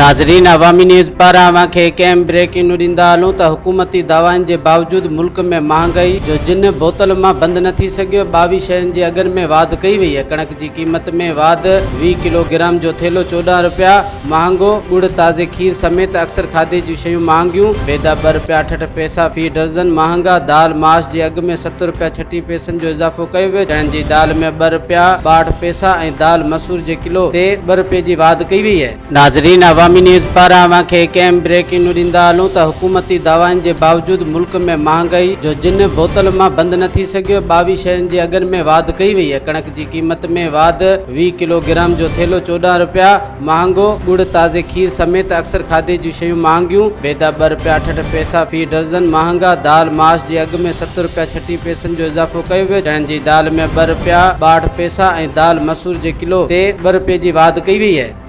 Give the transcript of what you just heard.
ناظرين عوامي نيوز پاران اوهان کي هڪ اهم بريڪنگ نيوز ڏيندا هلون ته حڪومتي دعوائن جي باوجود ملڪ ۾ مهانگائي جو جن بوتل مان بند نه ٿي سگهيو، 22 شين جي اگهن ۾ واڌ ڪئي وئي آهي، ڪڻڪ جي قيمت ۾ واڌ، 20 ڪلو گرام جو ٿيلهو 14 رپيا مهانگو، ڳڙ، تازي کير سميت اڪثر کاڌي جون شيون مهانگيون، بيدا ٻه رپيا اٺهٺ پئسا في ڊرزن مهانگا، دال ماش جي اگهه ۾ ست رپيا 36 پئسن جو اضافو ڪيو ويو، چڻن جي دال ۾ ٻه رپيا 62 پئسا ۽ دال مسور جي ڪلو تي ٻه رپئي جي واڌ ڪئي وئي آهي. ناظرين عوامي نيوز پاران اوهان کي هڪ اهم بريڪنگ نيوز ڏيندا هلون ته حڪومتي دعوائن جي باوجود ملڪ ۾ مهانگائي جو جن بوتل مان بند نه ٿي سگهيو، 22 شين جي اگهن ۾ واڌ ڪئي وئي آهي، ڪڻڪ جي قيمت ۾ واڌ، 20 ڪلو گرام جو ٿيلهو 14 رپيا مهانگو، ڳڙ، تازي کير سميت اڪثر کاڌي جون شيون مهانگيون، بيدا ٻه رپيا اٺهٺ پئسا في ڊرزن مهانگا، دال ماش جي اگهه ۾ ست رپيا 36 پئسن جو اضافو ڪيو ويو، چڻن جي دال ۾ ٻه رپيا 62 پئسا ۽ دال مسور جي ڪلو تي ٻه رپئي جي واڌ ڪئي وئي آهي.